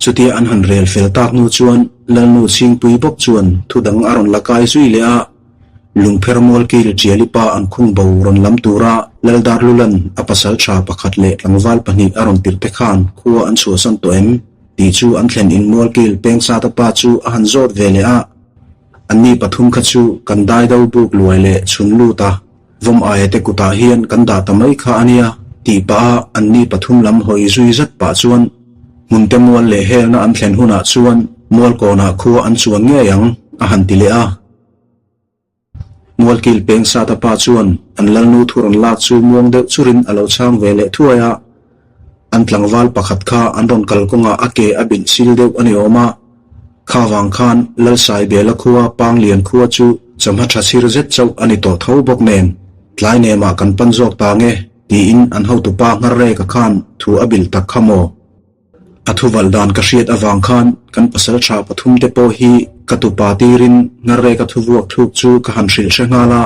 Chutia an han rel fel tak hnu chuan Lalnu Chhingpui bawk chuan thu dang a rawn la kai zui leh a, Lungpher Mualkil Ṭiali pa an khung bo rawn lam tura Laldarlulan a pasal tha pakhat leh tlangval pahnih a rawn tirh te khan khua an chhuahsan tawh em tih chu an thlen in Mualkil Pengsata pa chu a han zawt ve leh a. Anni pathum kha chu kan daido buk luai leh chhun lut a. Vawm aia te kutah hian kan dah ta mai kha a nia, tih pah a anni pathum lam hawi zui zat pah chuan hmunte mual leh helna an thlen hunah chuan mualkawnah khua an chuan ngei ang, a han ti leh a. Mualkil peng sata pa chuan an lalnu thu rawn lak chu muang deuh churin a lo chhang ve leh thuai a. An tlangval pakhat kha an rawn kal kawngah a ke a bilh sil deuh a ni awm a. Kha vang khan Lalsaibela khua Panglian khua chu chawhma tha chhir zet chauh a ni tawh tho bawk nen, tlai nemah kan pan zawk ta nge, tiin an hotupa Ngharreka khan thu a bilh tak kha maw? A thuvalh dan ka hriat avang khan kan pasal tha pathum te pawh hi ka tupa tirin Ngharreka thuvuak thluk chu ka han hrilh hre nghal a,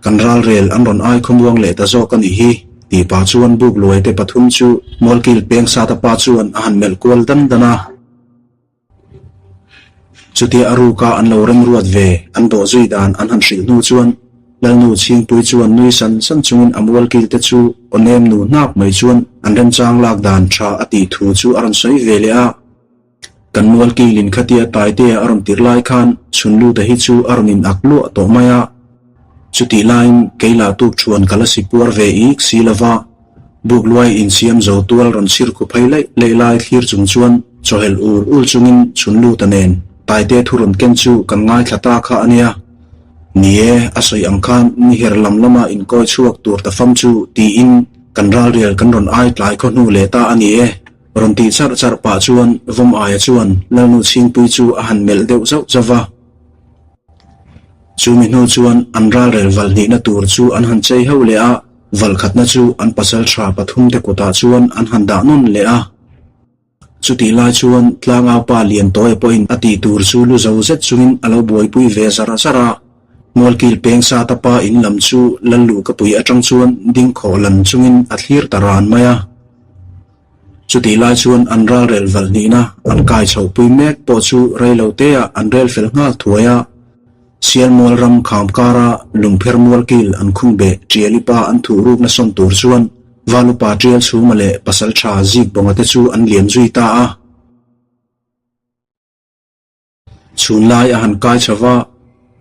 kan ralrel an rawn ai khawmuang leh ta zawk a nih hi, tih pah chuan Bukluai te pathum chu Mualkil Pengsata pa chuan a han melh kual dan dan a. Chutia a ruka an lo remruat ve an dawh zui dan an han hrilh hnu chuan Lalnu Chhingpui chuan nui san san chungin a mualkil te chu aw nem nu hnak mai chuan an remchang lak dan tha a tih thu chu a rawn sawi ve leh a. Kan mualkilin khatia Taitea a rawn tirh lai khan Chhunluta hi chu a rawn in ak luah tawh mai a. Chutih laiin kei lah tuk chuan ka la si puar ve ik si lova. Buk luai insiam zo tual rawn chhir khu phei laih laih lai thlir chung chuan chawhelh ul ul chungin chhun luta nen Taite thu rawn ken chu kan ngaithla ta kha a nia. Ni e, a sawi ang khan ni her lam lama inkawi chhuak tur ta fam chu tiin kan ralrial kan rawn ai tlai khaw hnu leh ta a ni e. Rawn tih charh charh pah chuan Vawm aia chuan Lalnu Chhingpui chu a han melh deuh zauh zauh va. Chumi hnu chuan an ralrel valhnihna tur chu an han chei ho leh a. Valkhatna chu an pasal tha pathumte kutah chuan an han dah nawn leh a. Chutih lai chuan tlangau pa Liantawia pawhin a tih tur chu lu zo zet chungin a lo buaipui ve zar zar a. Mualkil peng sata pa in lam chu Lalluhkapui atang chuan ding khawh lan chungin a thlir ta ran mai a. Chutih lai chuan an ralrel valhnihna an kai chhohpui mek pawh chu reiloteah an rel fel nghal thuai a. Sialmual ram kham kara lungpher mualkil an khung beh Tiali pa an thuh rukna sawn tur chuan Valupa Tial Chhuma leh Pasaltha Zikbawnga te chu an liam zui ta a. Chhun lai a han kai chho va,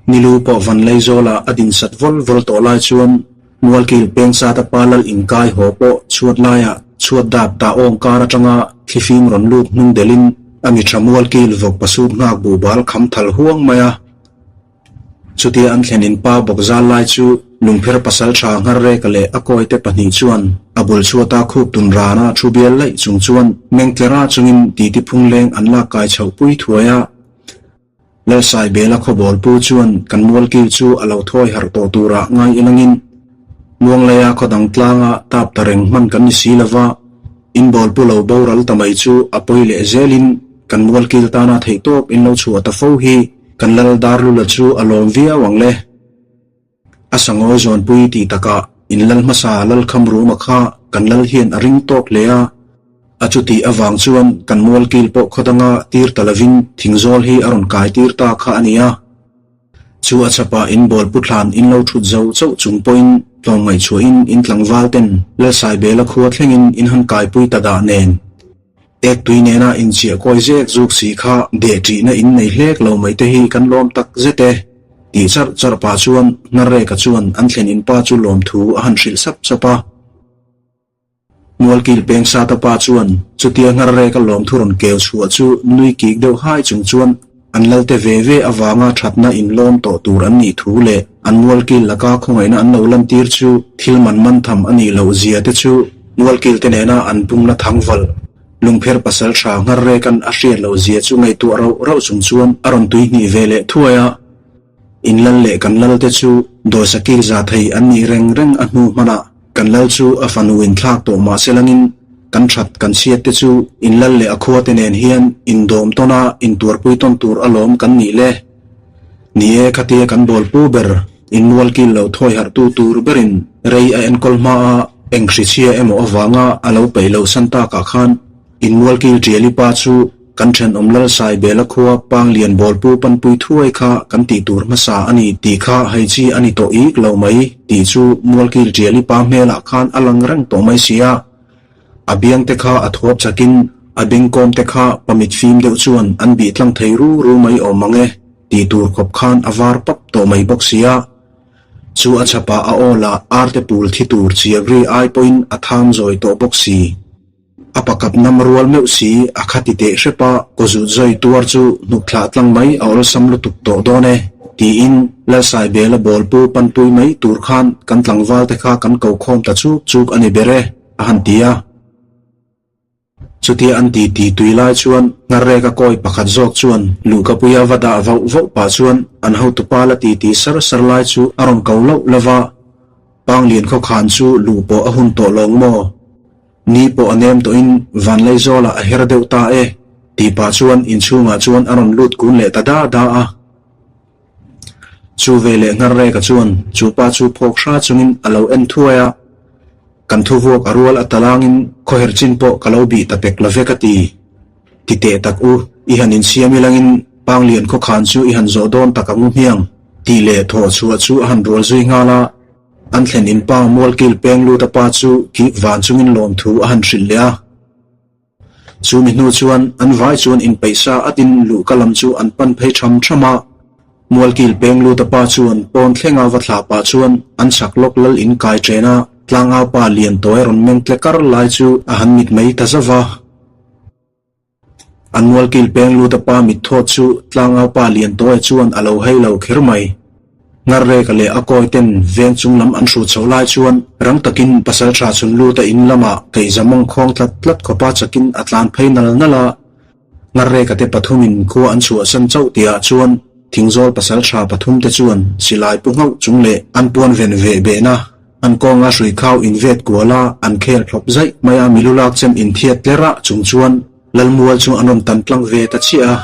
Nilu pawh van lei zawlah a din sat vawl vawl tawh lai chuan Mualkil peng sata pa lal inkai haw pawh chhuat laiah chhuat dap tah awng kar atanga thlifim rawn lut hnung delhin a mi tha Mualkil vawk pasut nghak buhbal kham thal huang mai a. Chutia an thlen in pa bawk zal lai chu lungpher pasal tha Ngharreka leh a kawite pahnih chuan a bul chhuata khup tun rana thu bial laih chung chuan mengtlera chungin titi phungleng an lak kai chhoh pui thuai a. Lalsaibela khawbawl pu chuan kan mualkil chu a lo thawi harh tawh turah ngai ilangin Muanglaia khaw dang tlanga tap ta reng hman kan ni si lova, inbawl pu lo boral ta mai chu a pawi leh zelin kan mualkil tana theihtawp in lo chhuah ta fo hi kan lal Darlula chu a lawm viau ang le. A sangawi zawnpui tih takah in lal hmasa Lalkham Ruma kha kan lal hian a ring tawk hle a, a chutih avang chuan kan mualkil pawh khaw danga tir ta lovin thingzawl hi a rawn kai tir ta kha a ni a. Chu a chhapah in bawl pu thlan in lo thut zo chauh chung pawhin tlawmngaih chhuahin in tlangval ten Lalsaibela khua thlengin in han kaipui ta dah nen. Ek tui nena inchiah kawi zek zuk si kha deh ṭihna in nei hlek lo mai te hi kan lawm tak zet e, tih charh charh pah chuan Ngharreka chuan an thlen in pa chu lawmthu a han hrilh sap sap a. Mualkil peng sata pa chuan chutia Ngharreka lawmthu rawn keu chhuah chu nui kik deuh hai chung chuan an lalte ve ve avanga ṭhatna in lawm tawh tur an nih thu leh an mualkil laka khawngaihna an lo lantir chu thil man man tham a nih loh zia te chu Mualkil te nena an pumna thangval lungpher pasal tha Ngharrekan a hriat loh zia chu ngaihtuah rauh rauh chung chuan a rawn tui hnih ve leh thuai a. In lal leh kan lal te chu dawisa kil za thei an nih reng reng a hnu hmanah kan lal chu a fanu in thlak tawh mah se langin kan that kan chhiat te chu in lal leh a khua te nen hian indawm tawn a intuarpui tawn tur alawm kan nih le. Ni e khatia kan bawl pu ber in mualkil lo thawi harh tu tur berin rei a enkawl hma a eng hrichhia emaw avanga a lo peih loh san takah khan in mualkil Tiali pa chu. Kan thenawm Lalsaibela khua Panglian Bawlpu panpui thuai kha kan tih tur hmasa a ni tih kha hei chi a ni tawh ik lo mai tih chu Mualkil Tiali pa hmelah khan a lang reng tawh mai si a. A biang te kha a thuap chakin a bengkawm te kha pamit fim deuh chuan an bih tlang thei ru ru mai awm ang e tih tur khawp khan a var pap tawh mai bawk si a. Chu a chhapah a aw lah arte pul thi tur chiak ri ai pawhin a tham zawi tawh bawk si. A pakap nam rual meuh si a kha ti teh hrep a, kaw zut zawi tuar chu hnuk thlah tlang mai a awlsam lutuk tawh dawn e, tiin Lalsaibela bawlpu panpui mai tur khan kan tlangval te kha kan ko khawm ta chuk chuk a ni ber e, a han ti a. Chutia an ti ti tui lai chuan Ngharreka kawi pakhat zawk chuan luhkapuia va dah vauh vauh pah chuan an hotupa la ti ti sar sar lai chu a rawn ko loh lo va, Panglian khawkhan chu luh pawh a hun tawh lawng maw? Ni pawh a nem tawhin Vanleizawlah a her deuh ta e, tih pah chuan inchhungah chuan a rawn lut kun leh ta da da a. Chu ve leh Ngharreka chuan chu pa chu phawk hra chungin a lo en thuai a, Kan thuvuak a rual a talangin khawher chin pawh ka lo bih ta pek lo ve ka ti. Ti teh tak u, i han insiam ilangin Panglian khawkhan chu i han zawh dawn tak ang u hmiang, tih leh thawh chhuah chu a han rual zui nghal a. An thlen in pa Mualkil peng lut a pa chu kik van chungin lawmthu a han hrilh leh a. Chu mi hnu chuan an vai chuan inpeihsa atin luhka lam chu an pan phei tham tham a. Mualkil peng lut a pa chuan pawn thlenga va thlah pah chuan an chak lawk lal in kai chen a, tlangau pa lian tawi rawn meng tle kar lai chu a han mit mai ta zauh va. An mualkil peng lut a pa mit thawt chu tlangau pa lian tawi chuan a lo hei lo kher mai. Ngarreka leh a kawi ten veng chung lam an hrut chhoh lai chuan rang takin pasaltha chhun lut a in lamah keiza mawng khawng tlat tlat khawpa chakin a tlan phei nal nal a. Ngarreka te pathumin khua an chhuahsan chauh tihah chuan Thingzawl pasaltha pathum te chuan silai pu nghauh chung leh an puan ven veh behna an kawnga hrui khau invet kual a an khel thlawp zaih mai a milu lak chem inthiat tler ah chung chuan Lalmual chu an rawn tan tlang ve ta chiah a.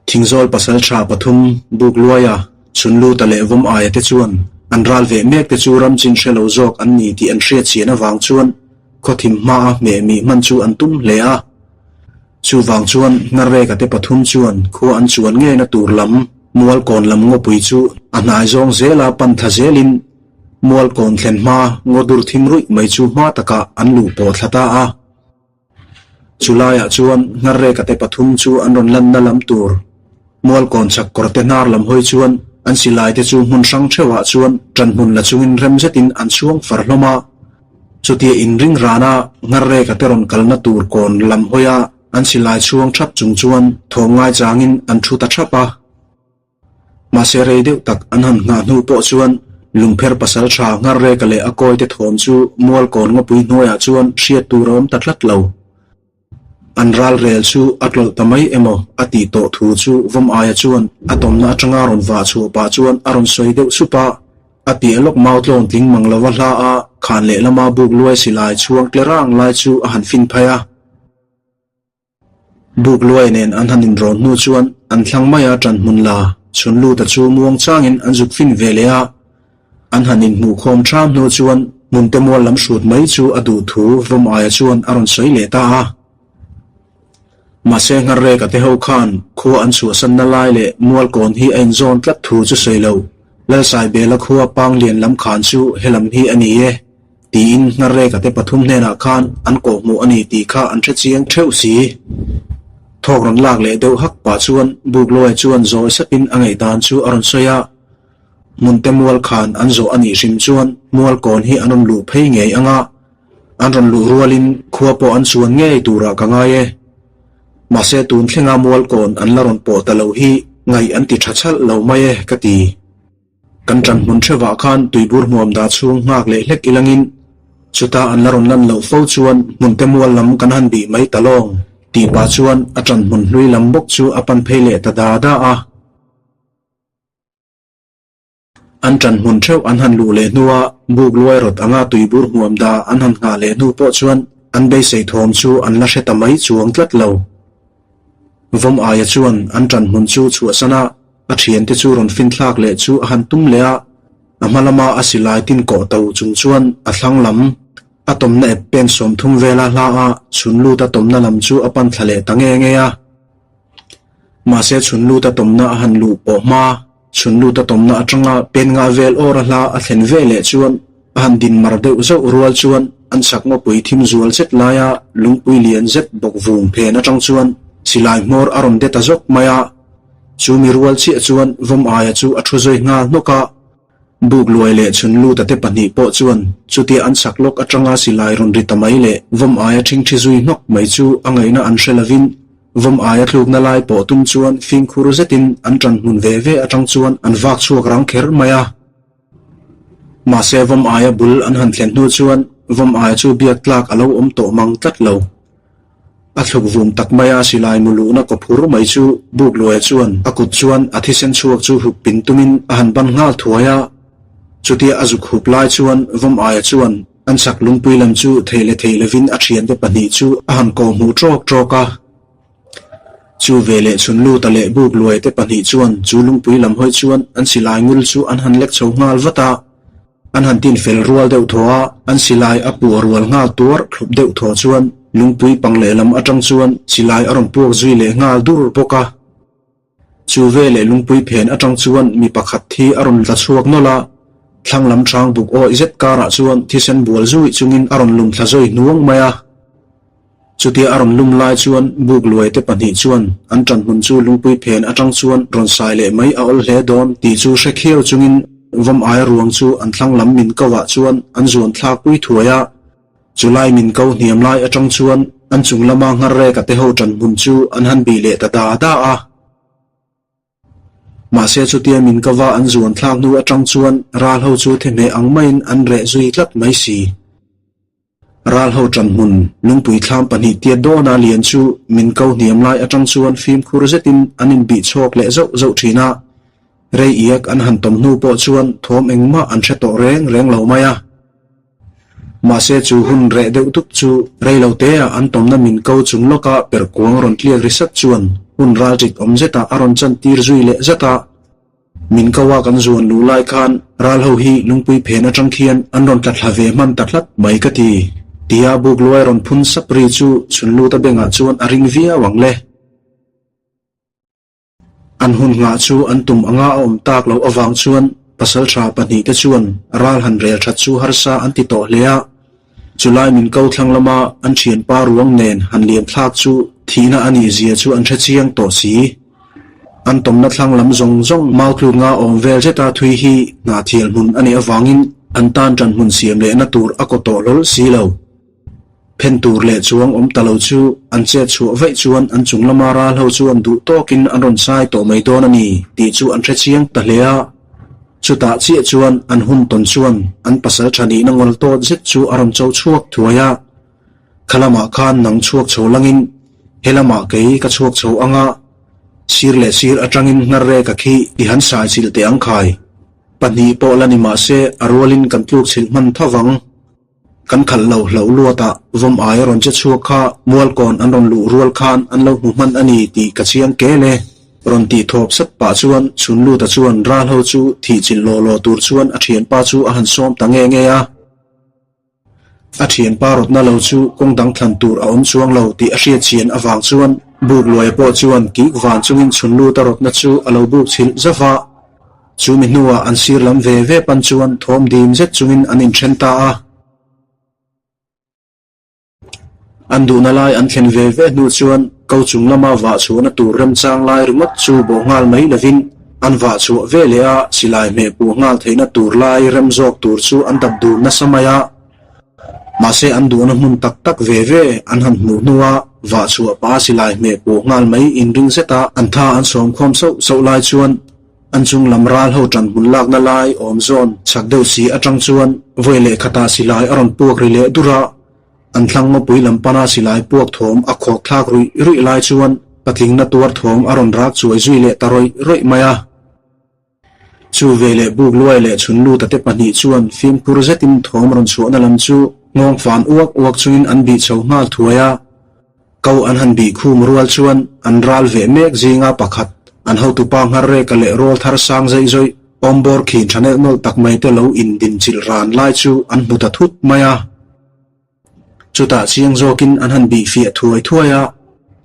Thingzawl pasaltha pathum Bukluaia, Chhunluta leh Vawmaia te chuan an ral veh mek te chu ram chin hre lo zawk an ni tih an hriat chian avang chuan khawthim hmaa hmeh mih hman chu an tum hle a. Chuvang chuan Hnarreka te pathum chuan khua an chuan ngeina tur lam Mualkawn lam ngawpui chu a hnai zawng zela pan thla zelin Mualkawn thlen hma ngaw dur thim ruih mai chu hma takah an luh pawh thla ta a. Chu laiah chuan Ngharreka te pathum chu an rawn lanna lam tur Mualkawn chak kawr te hnar lam hawi chuan an silai te chu hmun hrang theuhah chuan ṭan hmun la chungin rem zetin an chhuang far hlawm a. Chutia inring rana Ngharreka te rawn kalna tur kawn lam hawia an silai chhuang ṭhap chung chuan thawm ngaichangin an ṭhu ta ṭhap a. Mahse rei deuh tak an han nghah hnu pawh chuan lungpher pasal tha Ngharreka leh a kawite thawm chu Mualkawn ngawpui hnuaiah chuan hriat tur a awm ta tlat lo. An ral rel chu a tlawlh ta mai emaw a tih tawh thu chu Vawm aia chuan a tawmna atanga rawn vah chhuah pah chuan a rawn sawi deuh sup a. A piah lawk mau tlawn tling mang lova hla a khan lehlama buk luai silai chhuang tle rang lai chu a han fin phai a. Buk luai nen an han inrawn hnu chuan an thlang mai a ṭan hmun la chhun luta chu muang changin an zuk fin ve leh a. An han inhmuh khawm ṭham hnu chuan hmunte mual lam hrut mai chu a duh thu Vawm aia chuan a rawn sawi leh ta a. Mahse Ngharreka te ho khan khua an chhuahsanna lai leh mualkawn hi a inzawn tlat thu chu sawi lo. Lalsaibela khua Panglian lam khan chu helam hi a ni e. Tiin Ngharreka te pathum hnenah khan an kawhhmuh a ni tih kha an hre chiang theuh si. Thawk rawn lak leh deuh hak pah chuan Bukluaia chuan zawi sapin a ngaihdan chu a rawn sawi a. Hmunte mual khan an zawh a nih hrim chuan mual kawn hi an rawn luh phei ngei ang a, an rawn luh rualin khua pawh an chuan ngei turah ka ngai e. Mahse tun thlenga mual kawn an la rawn pawh ta lo hi ngaih an ti tha chhalh lo mai e ka ti. Kan ṭan hmun hrevah khan tuibur hmuam dah chhung nghak leh hlek ilangin chuta an la rawn lan loh fo chuan hmunte mual lam kan han bih mai ta lawng tih pah chuan a ṭan hmun hlui lam bawk chu a pan phei leh ta da da a. An ṭan hmun ṭheuh an han luh leh hnua buk luai rawt anga tuibur hmuam dah an han nghah leh hnu pawh chuan an beisei thawm chu an la hre ta mai chuang tlat lo. Vawm aia chuan an ṭan hmun chu chhuahsan a, a ṭhiante chu rawn finthlak leh chu a han tum leh a, a hma lama a silai tin kawh to chung chuan a thlang lam. A tawmna ep pen 30 vela hla a Chhunluta tawmna lam chu a pan thla leh ta nge nge a. Mahse Chhunluta tawmna a han luh pawh hma, Chhunluta tawmna atanga pen nga vel awr a hla a thlen ve leh chuan a han din mar deuh zauh rual chuan an chak ngawpui thim zual zet laia lungpui lian zet bawk vung phen atang chuan silai hmawr a rawn de ta zawk mai a. Chu mi rual chiah chuan vawm aia chu a thu zui nghal hnawk a. Buk luai leh chhun luta te pahnih pawh chuan chutia an chak lawk atanga silai rawn ri ta mai leh vawm aia ṭhingṭhi zui hnawk mai chu a ngaihna an hre lovin vawm aia tlukna lai pawh tum chuan fimkhur zetin an ṭan hmun ve ve aṭang chuan an vak chhuak rang kher mai a. Mahse vawm aia bul an han thlen hnu chuan vawm aia chu biak tlak a lo awm tawh mang tlat lo. A thluk vum tak maia silai mu luhna kaw phur mai chu Bukluaia chuan a kut chuan a thisen chhuak chu hup pin tumin a han ban nghal thuai a. Chutia a zuk hup lai chuan vawm aia chuan an chak lungpui lam chu thei leh thei lovin a thiante pahnih chu a han kawh hmuh ṭawk ṭawk a. Chu veleh chhun Luta leh Bukluaia te pahnih chuan chu lungpui lam hawi chuan an silai ngul chu an han lek chho nghal vat a. An han tin fel rual deuh thaw a, an silai a puah rual nghal tuar thlup deuh thaw chuan lungpui pang lehlam atang chuan silai a rawn puak zui leh nghal dur bawk a. Chu veleh lungpui phen atang chuan mi pakhat thi a rawn tla chhuak nawlh a, thlang lam hrang buk awih zet karah chuan thisen bual zui chungin a rawn lum thla zawi hnuang mai a. Chutia a rawn lum lai chuan buk luai te pahnih chuan an ṭan hmun chu lungpui phen aṭang chuan rawn sai leh mai a awl hle dawn tih chu hre khiau chungin vawm aia ruang chu an thlang lam min ko ah chuan an zuan thlak pui thuai a. Chulai min ko hniam lai aṭang chuan an chung lama ngharreka te ho ṭan hmun chu an han bih leh ta da da a. Mahse chutia min ka va an zuan thlak hnu aṭang chuan ral ho chu thehmeh ang maiin an reh zui tlat mai si. Ral ho ṭan hmun lungpui thlam pahnih tiat dawna lian chu min ko hniam lai aṭang chuan fimkhur zetin an inbih chhawk leh zauh zauh ṭhin a, rei iak an han tawm hnu pawh chuan thawm engmah an hre tawh reng reng lo mai a. Mahse chu hun reh deuh dup chu rei lo teah an tawmna min ko chung lawka perhkuang rawn tliak ri sat chuan hun ralṭit awm zetah a rawn chantir zui leh zat a. Min ko a kan zuan luh lai khan ral ho hi lungpui phen atang khian an rawn tla thla ve hman ta tlat mai ka ti. Tia buk luai rawn phun sap ri chu chhunluta bengah chuan a ring viau ang le. An hun nghah chu an tum anga a awm tak loh avang chuan pasaltha pahnih te chuan ral han rel that chu harsa an ti tawh hle a. Chulai min ko thlang lama an thianpa ruang nen han liam thlak chu thihna a nih zia chu an hre chiang tawh si. An tawmna thlang lam zawng zawng mau tluk nga awm vel zeta thui hi hnahthial hmun a nih avangin an tan ṭan hmun siam lehna tur a kaw tawh hlawl si lo. Phen tur leh chuang awm ta lo chu an chet chhuah vaih chuan an chung lama ral ho chuan duh tawkin an rawn sai tawh mai dawn a ni tih chu an hre chiang ta hle a. Chutah chiah chuan an hun tawn chuan an pasal tha nihna ngawl tawt zet chu a rawn cho chhuak thuai a. Kha lamah khan nang chhuak chho langin he lamah kei ka chhuak chho ang a, sir leh sir atangin hnar rek a khi i han sai chilh teh ang khai. Pahnih pawh la ni mah se a rualin kan tluk chilh hman tho vang. Kan khalh lo hlauh luatah vawm ai a rawn che chhuak kha mualkawn an rawn luh rual khan an lo hmu hman a ni tih ka chiang kel e. Rawn tih thawp sat pah chuan Chhunluta chuan ral ho chu thih chilh law law tur chuan a thianpa chu a han sawm ta nge nge a. A thianpa rawtna lo chu kawng dang thlan tur a awm chuang lo tih a hriat chian avang chuan Bukluaia pawh chuan kik van chungin Chhunluta rawtna chu a lo buk chhilh zauh a. Chu mi hnuah an sir lam ve ve pan chuan thawm dim zet chungin an inthen ta a. An duhna lai an thlen ve ve hnu chuan ko chung lama vah chhuahna tur remchang lai ringawt chu bawh nghal mai lovin an vah chhuah ve leh a, silai hmeh puh nghal theihna tur lai rem zawk tur chu an dap dun nasa mai a. Mahse an duhna hmun tak tak ve ve an han hmuh hnua vah chhuah pah a silai hmeh puh nghal mai inring zeta an tha an sawm khawm sauh sauh lai chuan An chung lam ral ho ṭan hmun lakna lai awm zawn chak deuh si aṭang chuan vawi leh khatah silai a rawn puak ri leh dur a, an thlang ngawpui lam pana silai puak thawm a khawk thlak ruih ruih lai chuan patlingna tuar thawm a rawn rak chuai zui leh ta rawih rawih mai a. Chu ve leh buk luai leh chhun luta te pahnih chuan fimkhur zetin thawm rawn chhuahna lam chu nghawng fan uak uak chungin an bih chho nghal thuai a. Ko an han bih khum rual chuan an ral veh mek zinga pakhat, an hotupa Ngharreka leh rawl thar sang zeih zawih, awmbawr khin tha nelh nawlh tak mai te lo indin chilh ran lai chu an hmu ta thut mai a. Chutah chiang zawkin an han bih fiah thuai thuai a,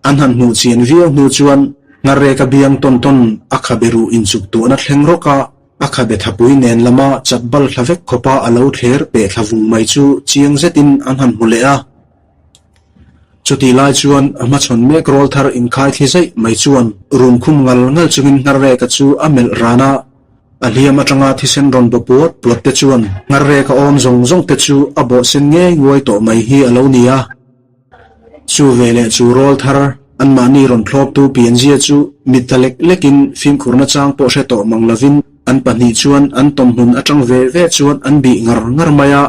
an han hmuh chian viau hnu chuan Ngharreka biang tawn tawn a khabe ruh inchuk tuahna thleng rawk a, a khabe thapui nen lama chat bal thla vek khawpa a lo thler peh thla vung mai chu chiang zetin an han hmu leh a. Chutih lai chuan a hmachhawn mek rawl thar inkhai thli zaih mai chuan run khum ngal ngal chungin Ngharreka chu a melh ran a, A hliam atanga thisen rawn baw puat puat te chuan Ngharreka awm zawng zawng te chu a bawh sen ngei nguai tawh mai hi a lo ni a. Chu veleh chu rawl thar anmahni rawn thlawptu pianzia chu mit ta lek lekin fimkhurna chang pawh hre tawh mang lovin an pahnih chuan an tawmhmun atang ve ve chuan an bih ngar ngar mai a.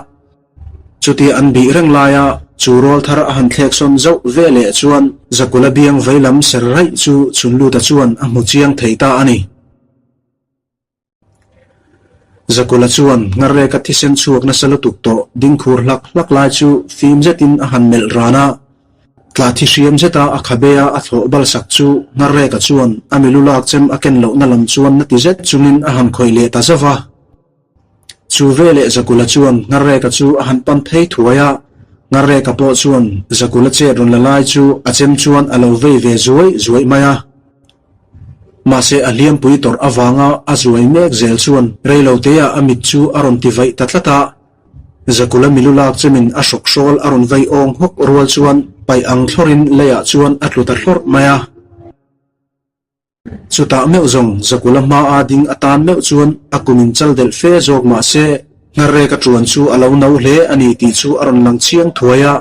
Chutia an bih reng laia chu rawl thar a han thlek sawn zauh ve leh chuan Zakula biang veilam ser raih chu Chhunluta chuan a hmu chiang thei ta a ni. Zakula chuan Ngharreka thisen chhuak nasa lutuk tawh ding khur hlak hlak lai chu fim zetin a han melh ran a. Tla thi hriam zeta a khabe a a thlawh bal sak chu Ngharreka chuan a milu lak chem a ken lohna lam chuan na ti zet chungin a han khawih leh ta zauh a. Chu veleh Zakula chuan Ngharreka chu a han pan phei thuai a, Ngharreka pawh chuan Zakula chet rawn la lai chu a chem chuan a lo vei ve zuai zuaih mai a. Mahse a hliampui tawrh avanga a zuai mek zel chuan reiloteah a mit chu a rawn ti vaih ta tlat a, Zakula milu lak chemin a hrawk hrawl a rawn vei awng hawk rual chuan paih ang thlawrin leiah chuan a tlu ta thlawrh mai a. Chutah meuh zawng Zakula hmaa ding atan meuh chuan a kum in chal delh fe zawk mahse Ngharreka ṭuan chu a lo no hle a ni tih chu a rawn lang chiang thuai a.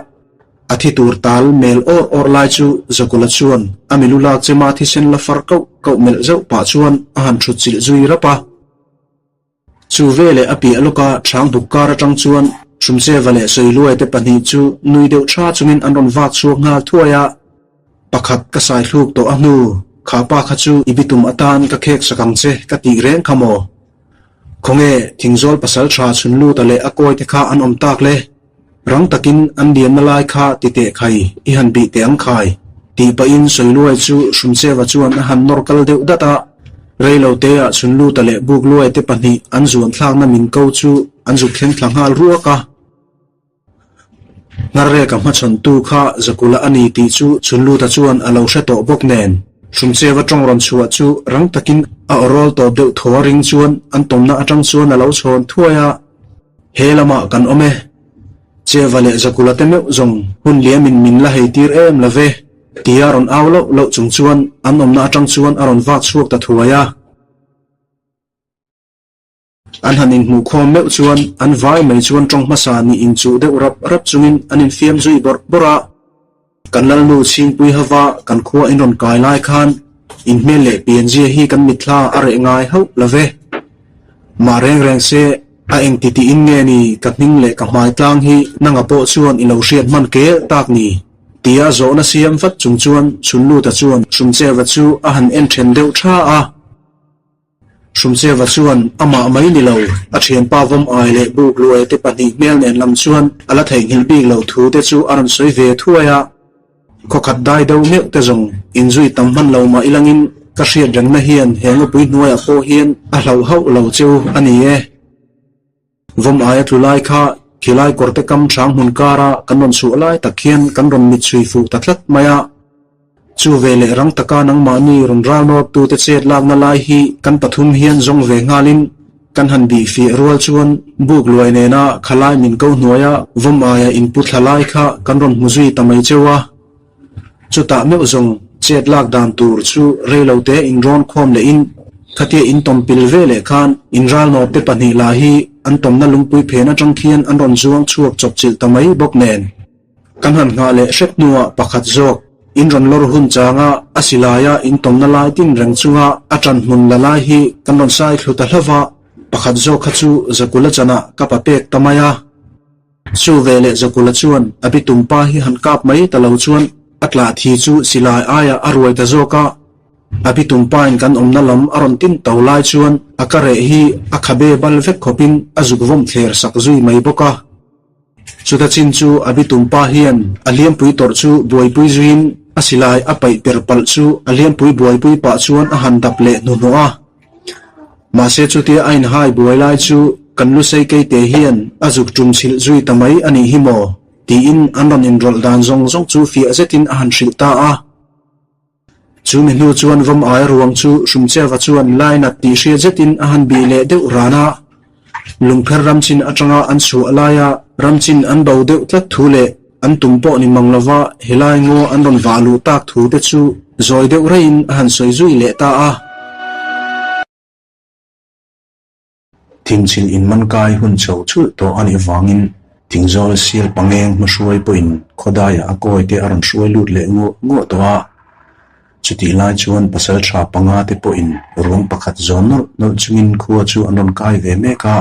A thi tur tal mel awr awr lai chu Zakula chuan a milu lak chema thisen la far kauh kauh melh zauh pah chuan a han thut chilh zui rap a. Chu veleh a piah lawka ṭhang buk kar aṭang chuan Hrumcheva leh Sawiluai te pahnih chu nui deuh ṭha chungin an rawn vak chhuak nghal thuai a. Pakhat ka sai thluk tawh a hnu, kha pa kha chu i bitum atan ka khek sak ang che ka tih reng kha maw? Khawnge Thingzawl pasal ṭha chhun luta leh a kawi te kha an awm tak le? Rang takin an liamna lai kha ti teh khai, i han bih teh ang khai, tih pahin Sawiluai chu Hrumcheva chuan a han nawr kal deuh dat a. Reilo teah Chhunluta leh Bukluai te pahnih an zuan thlakna min ko chu an zuk thleng thla nghal ruak a. Ngharreka hmachhawntu kha Zakula a ni tih chu Chhunluta chuan a lo hre tawh bawk nen, Hrumcheva tawng rawn chhuah chu rang takin a awrawl tawp deuh thaw a ring chuan an tawmna atang chuan a lo chhawn thuai a. He lamah kan awm e. Cheva leh Zakula te meuh zawng hun liamin min la hei tir em lo ve, tia rawn au loh loh chung chuan an awmna atang chuan a rawn vak chhuak ta thuai a. An han inhmuh khawm meuh chuan an vai mai chuan tawng hmasa nih inchuh deuh rap rap chungin an infiam zui bawrh bawrh a. Kan Lalnu Chhingpui hova kan khua in rawn kai lai khan in hmel leh pianzia hi kan mitthla a reh ngai hauh lo ve. Mah reng reng se a eng ti tiin nge ni ka hming leh ka hmai tlang hi nanga pawh chuan i lo hriat hman kel tak ni? Tia zawhna siam vat chung chuan Chhunluta chuan Hrumcheva chu a han en then deuh tha a. Hrumcheva chuan amah mai ni lo, a thianpa vawm ai leh buk luai te pahnih hmel nen lam chuan a la theihnghilh bik lo thu te chu a rawn sawi ve thuai a. Khawkhat dai deuh meuh te zawng inzui tam hman lo mah ilangin ka hriat rengna hian he ngawpui hnuaiah pawh hian a hlauh hauh lo cheu a ni e. Vawm aia tlu lai kha khilai kawrte kam hrang hmun kara kan rawn chhuah lai tak hian kan rawn mit chhui fuh ta tlat mai a. Chu ve leh rang taka nangmahni rawn ral nawrtute chet lakna lai hi kan pathum hian zawng ve nghalin kan han bih fiah rual chuan buk luai nena khalai min ko hnuaia vawm aia inpu thla lai kha kan rawn hmu zui ta mai cheu a. Chutah meuh zawng chet lak dan tur chu reilote inrawn khawm lehin khatia in tawm pil ve leh khan in ralnawpte pahnih lah hi an tawmna lungpui phen atang khian an rawn zuang chhuak chawpchilh ta mai bawk nen. Kan han nghah leh hrep hnuah pakhat zawk in rawn lawr hun changa a silaia in tawmna lai tin reng chunga a ṭan hmun la lai hi kan rawn sai thlu ta hlauh va, pakhat zawk kha chu Zakula chanah ka pa pek ta mai a. Chu veleh Zakula chuan a bitum pa hi han kap mai ta lo chuan a tlah thi chu silai aiah a ruai ta zawk a. A bitum pain kan awmna lam a rawn tin to lai chuan a ka reh hi a khabe bal vek khawpin a zuk vawm thler sak zui mai bawk a. Chuta chin chu a bitum pa hian a hliampui tawrh chu buaipui zuiin a silai a paih per palh chu a hliampui buaipui pah chuan a han dap leh hnuhnawh a. Mahse chutia a inhai buai lai chu kan lusei keite hian a zuk tum chhilh zui ta mai a nih hi maw? Tiin an rawn inrawlh dan zawng zawng chu fiah zetin a han hrilh ta a. Chu mi hnu chuan vawm aia ruang chu Hrumcheva chuan lainat tih hriat zetin a han bih leh deuh ran a. Lungpher ramchin atanga an chhuah laia ramchin an bo deuh tlat thu leh an tum pawh ni mang lova helai ngaw an rawn vah luh tak thu te chu zawi deuh reiin a han sawi zui leh ta a. Thingchil inman kai hun chho chhulh tawh a nih avangin Thingzawl sial pangeng hmahruai pawhin khawdaiah a kawi te a rawn hruai lut leh nguah nguah tawh a. Chutih lai chuan pasal tha panga te pawhin ruang pakhat zawn nawlh nawlh chungin khua chu an rawn kai ve mek a.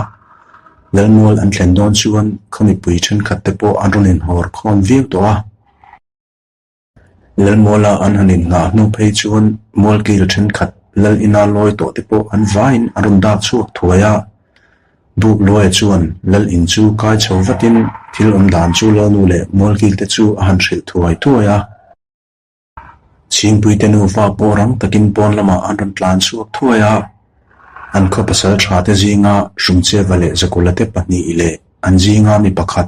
Lalmual an thlen dawn chuan khaw mipui thenkhat te pawh an rawn inhawr khawm viau tawh a. Lalmuala an han inngah hnu phei chuan mualkil thenkhat lal ina lawi tawh te pawh an vaiin an rawn dak chhuak thuai a. Buk Luaia chuan lal in chu kai chho vatin thil awm dan chu Lalnu leh mualkil te chu a han hrilh thuai thuai a. Chhingpuite nufa pawh rang takin pawn lamah an rawn tlan chhuak thuai a. An khaw pasal tha te zinga Hrumcheva leh Zakula te pahnih leh an zinga mi pakhat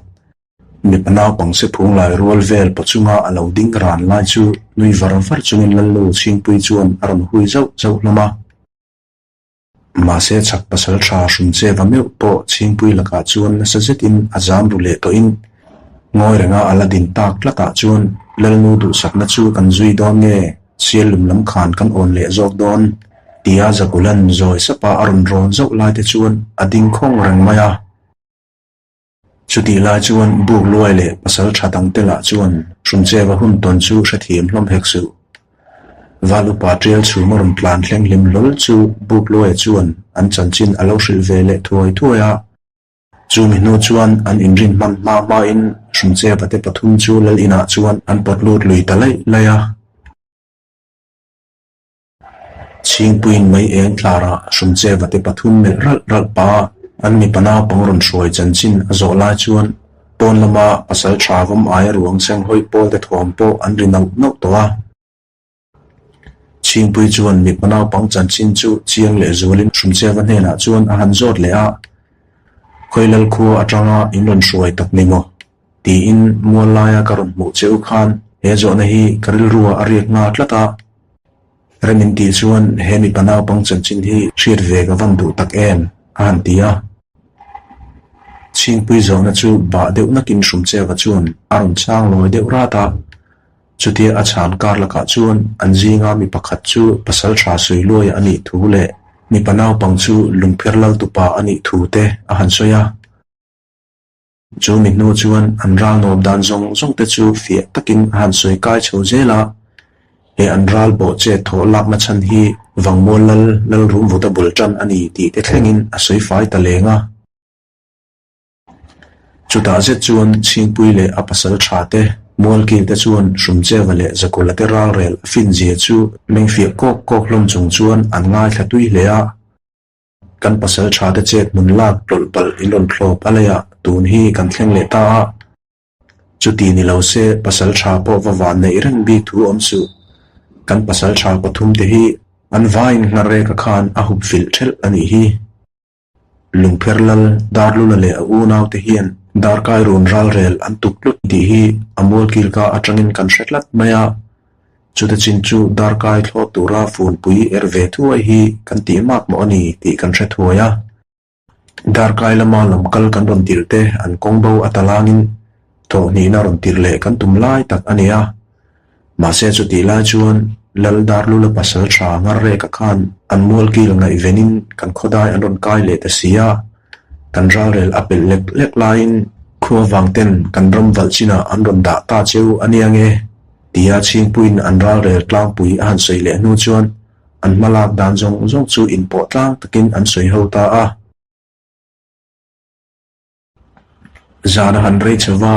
Mipa naupang se phung lai rual vel paw chunga a lo ding ran lai chu nui var var chungin Lalnu Chhingpui chuan a rawn hui zauh zauh hlawm a. Mahse chhak pasal tha Hrumcheva meuh pawh Chhingpui lakah chuan nasa zetin a zam ru leh tawhin ngawi renga a la din tak tlatah chuan Lalnu duhsakna chu kan zui dawn nge Siallum lam khan kan awn leh zawk dawn tia Zakulan zawi sapa a rawn rawn zauh lai te chuan a ding khawng reng mai a. Chutih lai chuan buk luai leh pasal tha dangte lah chuan Hrumcheva hun tawn chu hrethiam hlawm hek suh. Val upa tial chhum a rawn tlan thleng hlim hlawl chu buk luaia chuan an chanchin a lo hrilh ve leh thuai thuai a. Chumi hnu chuan an inrin hman hma hmain Hrumcheva te pathum chu lal inah chuan an pawt lut lui ta laih laih a. Chhingpuiin mei eng tlarah Hrumcheva te pathum melh ralh ralh pa an mipa naupang rawn hruai chanchin a zawh lai chuan pawn lama pasal tha vawm aia ruang seng hawi pawl te thawm pawh an ri nauh nauh tawh a. Chhingpui chuan mipa naupang chanchin chu chiang leh zualin Hrumcheva hnenah chuan a han zawt leh a, Khawilal khua atanga in rawn hruai tak ni maw? Tiin mual laia ka rawn hmuh che u khan he zawhna hi ka rilrua a riak nghal tlat a. Rem in tih chuan he mipa naupang chanchin hi hriat ve ka van duh tak em? a han ti a. Chhingpui zawhna chu bah deuh nakin Hrumcheva chuan a rawn chhang lawi deuh rat a. Chutia a chhan kar lakah chuan an zinga mi pakhat chu pasal tha sawi luai a nih thu leh mipa naupang chu lungpher lal tupa a nih thu te a han sawi a. Chu mi hnu chuan an ral nawp dan zawng zawng te chu fiah takin a han sawi kai chho zel a, he an ral bawh chet thawh lakna chhan hi Vangmual lal Lalrum vuta bul tan a ni tih te thlengin a sawi fai ta leng a. Chutah zet chuan Chhingpui leh a pasal tha te, Mualkil te chuan Hrumcheva leh Zakula te ralrel a fin zia chu mengfiah kawk kawk hlawm chung chuan an ngaithla tui hle a. Kan pasal tha te chet hmun lak tlawlh palh in rawn thlawp a leiah tun hi kan thleng leh ta a. Chuti ni lo se pasal tha pawh va van neih reng bik thu awm suh. Kan pasal tha pathum te hi an vaiin nghareka khan a hup vilh thelh a nih hi. Lungpher lal Darlula leh a unaute hian darkai run ralrel an tuk tlut tih hi a mualkilka atangin kan hre tlat mai a. Chuta chin chu darkai thlawt tura funpui er ve thuai hi kan tih mak mawh a ni tih kan hre thuai a. Darkai lama lamkal kan rawn tirh te an kawng bo a talangin thawhhnihna rawn tirh leh kan tum lai tak a ni a. Mahse chutih lai chuan Lal Darlula pasal tha Ngarreka khan an mualkil ngaihvenin kan khawdai an rawn kai leh ta si a, kan ralrel a pelh lek lek laiin khua vang ten kan ram valh chinah an rawn dah ta cheu a nia nge? Tia Chhingpuiin an ralrel tlangpui a han sawi leh hnu chuan an hmalak dan zawng zawng chu inpawh tlang takin an sawi ho ta a. Zan a han rei chho va,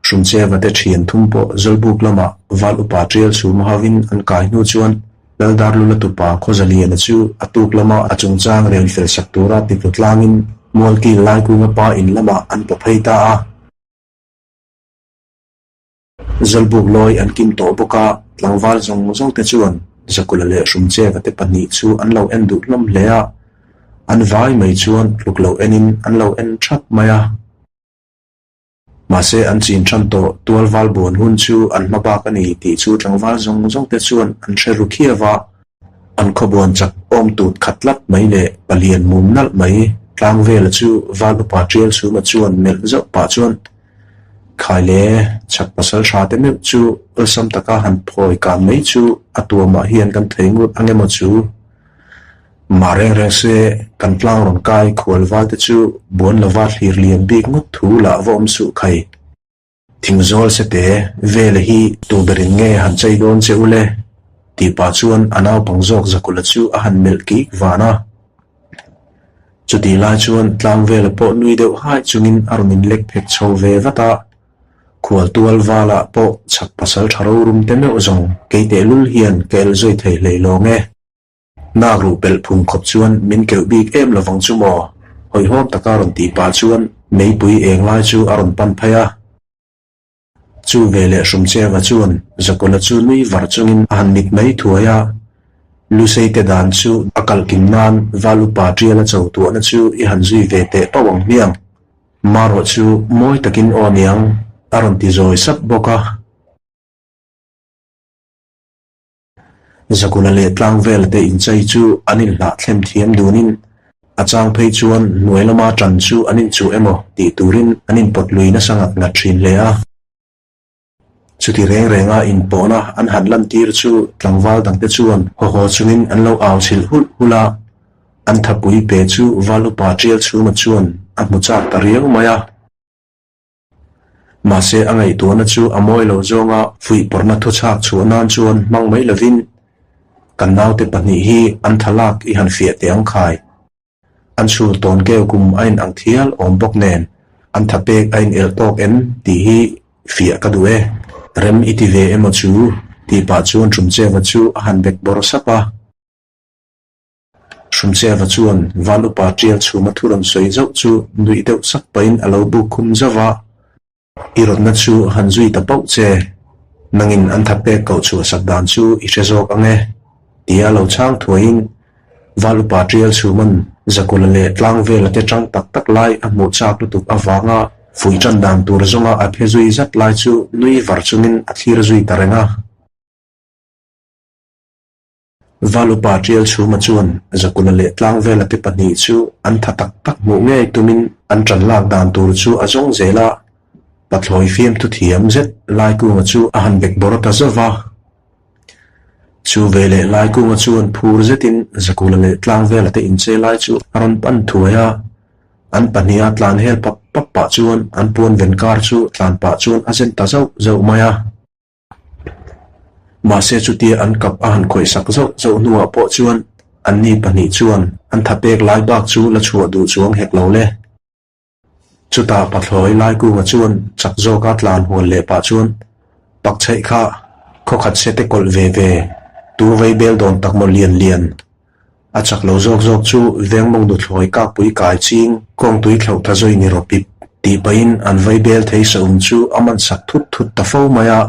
Hrumcheva te thian thum pawh Zawlbuk lamah Val upa tial chhum hovin an kai hnu chuan Laldarlula tupa Khawzaliana chu a tuk lama a chungchang rel fel sak tura titlu tlangin Mualkil Laikunga pa in lamah an paw phei ta a. Zawlbuk lawi an kim tawh bawk a, tlangval zawng zawng te chuan Zakula leh Hrumcheva te pahnih chu an lo en duh hlawm hle a, an vai mai chuan tluk lo enin an lo en thap mai a. Mahse an chin ṭhan tawh tual val buan hun chu an hma bak a ni tih chu tlangval zawng zawng te chuan an hre ru khiau a. An khawbuan chak awm tut khat tlat mai leh palian mum nalh mai tlang vela chu val upa ṭial chhuma chuan melh zauh pah chuan Khai le, chak pasal hra te meuh chu awlsam taka han phawi kan mai chu a tuamah hian kan thei ngut ang emaw chu? Mah reng reng se, kan tlang rawn kai khual val te chu buan lova thlir lian bik ngawt thu lah va awm suh khai. Thingzawl se te, vele hi tu berin nge han chei dawn che u le? tih pah chuan a naupang zawk Zakula chu a han melh kik van a. Chutih lai chuan tlang vela pawh nui deuh hai chungin a rawn inlek phek chho ve vat a. Khualtual valah pawh chhak pasal tha rorum te meuh zawng kei tehlul hian ka el zui thei hlei lawng e. Nak ruh pelh phung khawp chuan min keuh bik em lovang chu maw? Hawihhawm taka rawn tih pah chuan meipui eng lai chu a rawn pan phei a. Chu veleh Hrumcheva chuan Zakawla chu nui var chungin a han mit mai thuai a. Luseite dan chu a kalh kim nan Valupa tiala cho tuahna chu i han zui ve teh pauh ang hmiang. Marawh chu mawi takin aw niang a rawn ti zawi sap bawk a. Zakula leh Tlangvela te inchei chu an inhlah thlem thiam dunin a chang phei chuan hnuai lama tan chu an inchuh emaw tih turin an inpawt lui nasa ngat ngat thin hle a. Chuti reng renga inpawhna an han lantir chu tlangval dangte chuan haw haw chungin an lo au chhilh hulh hulh a, an thapui pe chu Val upa Tial Chhuma chuan a hmu chak ta riau mai a. Mahse a ngaihtuahna chu a mawi lo zawnga fuihpawrhna thuchhak chhuah nan chuan hmang mai lovin kan naute pahnih hi an thalak i han fiah teh ang khai. An chhul tawn keu kum a inang thial awm bawk nen an tha pek a inelh tawk em tih hi fiah ka duh e. Rem i ti ve emaw chu tih pah chuan Hrumcheva chu a han bek bawr sap a. Hrumcheva chuan Van upa tial chhuma thu rawn sawi zauh chu nuih deuh sak pahin a lo buk khum zauh a, I rawtna chu han zui ta pauh che, nangin an tha pek koh chhuah sak dan chu i hre zawk ang e, tia lo chhang thuaiin Val upa tial chhuman Zakula leh Tlangvela te tang tak tak lai a hmuh chak lutuk avanga fuih tan dan tur zawnga a phe zui zat lai chu nui var chungin a thlir zui ta reng a. Valupa Tial Chhuma chuan Zakula leh Tlangvela te pahnih chu an tha tak tak hmuh ngei tumin an tan lak dan tur chu a zawng zel a, pathlawi fiamthu thiam zet Laikunga chu a han bek bawr ta zauh va. Chu veleh Laikunga chuan phur zetin Zakula leh Tlangvela te inchei lai chu a rawn pan thuai a, an pahniha tlan hel pap pap pah chuan an puan ven kar chu tlan pah chuan a zen ta zauh zauh mai a. Mahse chutia an kap a han khawih sak zauh zauh hnuah pawh chuan anni pahnih chuan an tha pek lai bak chu la chhuah duh chuang hek lo le. Chutah pathlawi Laikunga chuan chak zawka tlan hual leh pah chuan pak chheih kha khawkhat se te kawlh ve ve tu vei bel dawn tak maw lian lian. A chak lo zawk zawk chu vengmawng nuthlawi kakpui kai ching kawngtui thlauh ta zawi ni rawh pip tih pahin an vai bel thei saum chu a man sak thut thut ta fo mai a.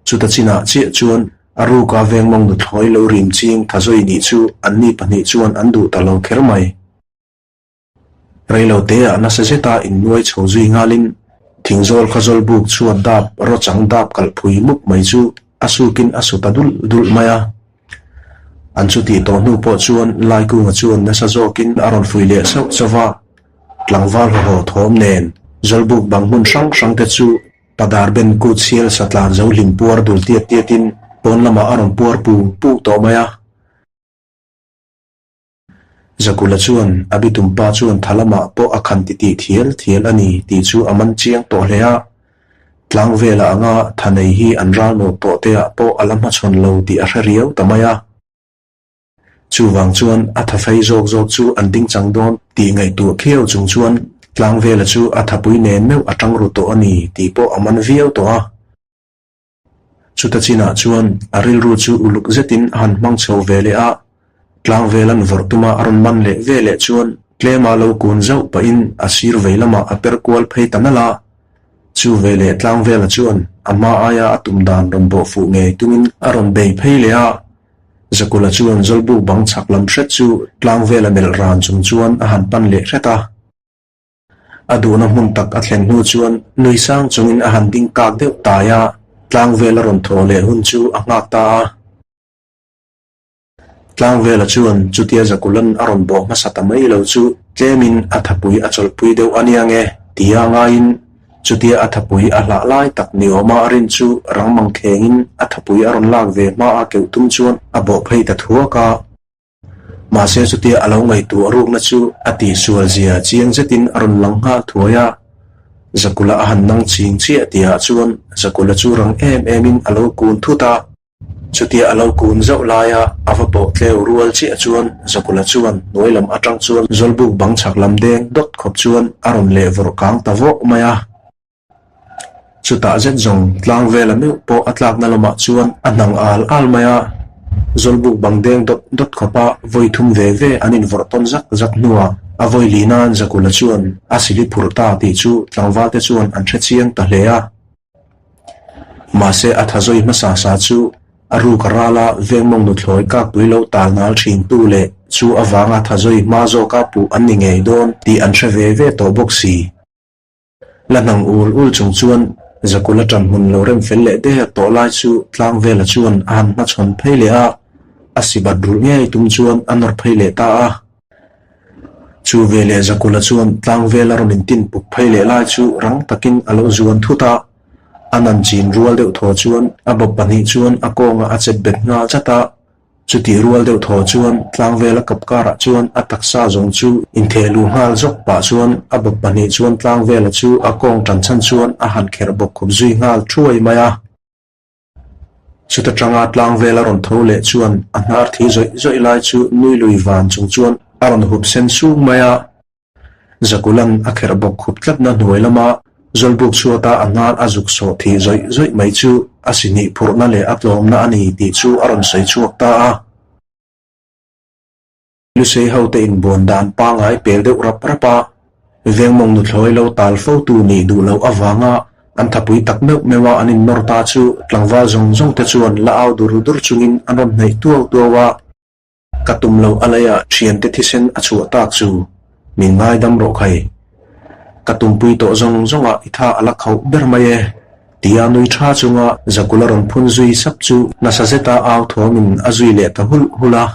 Chuta chinah chiah chuan a ruka vengmawng nuthlawi lo rim ching tha zawi nih chu anni pahnih chuan an duh ta lo kher mai. Reilo teah nasa zeta innuai chho zui nghalin thingzawl kha zawl buk chhuat dap rawchang dap kalh phui mup mai chu a sukin a su ta dulh dulh mai a. An chutih tawh hnu pawh chuan Laikunga chuan nasa zawkin a rawn fuih leh sauh sauh va, tlangval hawhaw thawm nen zawlbuk bang hmun hrang hrang te chu Padar ben kut sial satlan zo hlim puar dul tiat tiatin pawn lamah a rawn puar pung pung tawh mai a. Zakula chuan a bitum pa chuan tha lamah pawh a khan titih thial thial a ni tih chu a man chiang tawh hle a. Tlang vela anga tha nei hi an ral nawt tawh te ah pawh a la hmachhawn lo tih a hre riau ta mai a. Chuvang chuan a tha fei zawk zawk chu an ding chang dawn tih ngaihtuah khiau chung chuan tlang vela chu a thapui nen meuh a tang ru tawh a ni tih pawh a man viau tawh a. Chuta chinah chuan a rilru chu uluk zetin a han hmang chho ve leh a, tlangvel an vawrh tuma a rawn man leh ve leh chuan tlema lo kun zauh pahin a sir vei lamah a per kual phei ta nalh a. Chu ve leh tlangvela chuan a hma aia a tum dan rawn bawh fuh ngei tumin a rawn bei phei leh a. Zakula chuan Zawlbuk bang chhak lam hret chu tlangvela melh ran chung chuan a han pan leh hret a. A duhna hmun tak a thlen hnu chuan nui sang chungin a han ding kak deuh tai a, tlangvel a rawn thawh leh hun chu a nghak ta a. Tlangvela chuan chutia Zakulan a rawn bawh hmasa ta mai lo chu tlemin a thapui a chawlhpui deuh a nia nge tia ngaiin chutia a thapui a hlah lai tak ni awma a rin chu rang mang thlengin a thapui a rawn lak ve hma a keuh tum chuan a bawh phei ta thuak a. Mahse chutia a lo ngaihtuah rukna chu a tihsual zia chiang zetin a rawn lang nghal thuai a, Zakula a han nang ching chiah tihah chuan Zakula chu rang em emin a lo kun thut a. Chutia a lo kun zauh laia a va pawh tleu rual chiah chuan Zakula chuan hnuai lam atang chuan Zawlbuk bang chhak lam deng dawt khawp chuan a rawn leh vawrh kang ta vawh mai a. Chutah zet zawng tlang vela meuh pawh a tlakna lamah chuan a hnang al al mai a, Zawlbuk bang deng dawt dawt khawpa vawi thum ve ve an invawrh tawn zak zak hnuah a vawi li nan Zakula chuan a sili phurh ta tih chu tlangvalte chuan an hre chiang ta hle a. Mahse a tha zawi hmasa sa chu a ruk a ral a, vengmawng nuthlawi kakpui lo tal nal thin tu leh chu avanga tha zawi hma zawka puh an ni ngei dawn tih an hre ve ve tawh bawk si. La hnang ul ul chung chuan Zakula tan hmun lo rem fel leh der tawh lai chu Tlangvela chuan a han hmachhawn phei leh a, a sibat rulh ngei tum chuan a nawr phei leh ta a. Chu veleh Zakula chuan Tlangvela rawn intin puk phei leh lai chu rang takin a lo zuan thut a, a nan chin rual deuh thaw chuan a bawp pahnih chuan a kawngah a chet bet nghal chat a. Chutih rual deuh thaw chuan tlangvela kap karah chuan a taksa zawng chu intheh luh nghal zawk pah chuan a bawp pahnih chuan tlangvela chu a kawng tan chhan chuan a han kherh bawk khawp zui nghal thuai mai a. Chuta tanga tlangvela rawn tho leh chuan a hnar thi zawih zawih lai chu nui lui van chung chuan a rawn hup sen sung mai a. Zakulan a kherh bawk khup tlatna hnuai lama Zawlbuk chhuata a hnar a zuk sawh thih zawih zawih mai chu a sihnih phurhna leh a tlawmna a ni tih chu a rawn sawi chhuak ta a. Lusei hote inbuan dan pangai pel deuh rap rap a, Vengmawng nuthlawi lo tal fotu nih duh loh avanga an thapui tak meuh meuh a an innawr ta chu tlangval zawng zawng te chuan la au dur dur chungin an rawn hnaih tuau tuau a. Ka tum loh a leiah thiante thisen a chhuah tak chu min ngaidam rawh khai. Ka tumpui tawh zawng zawngah i tha a la khauh ber mai e, tia nui tha chunga Zakula rawn phun zui sap chu nasa zeta au thawmin a zui leh ta hulh hulh a.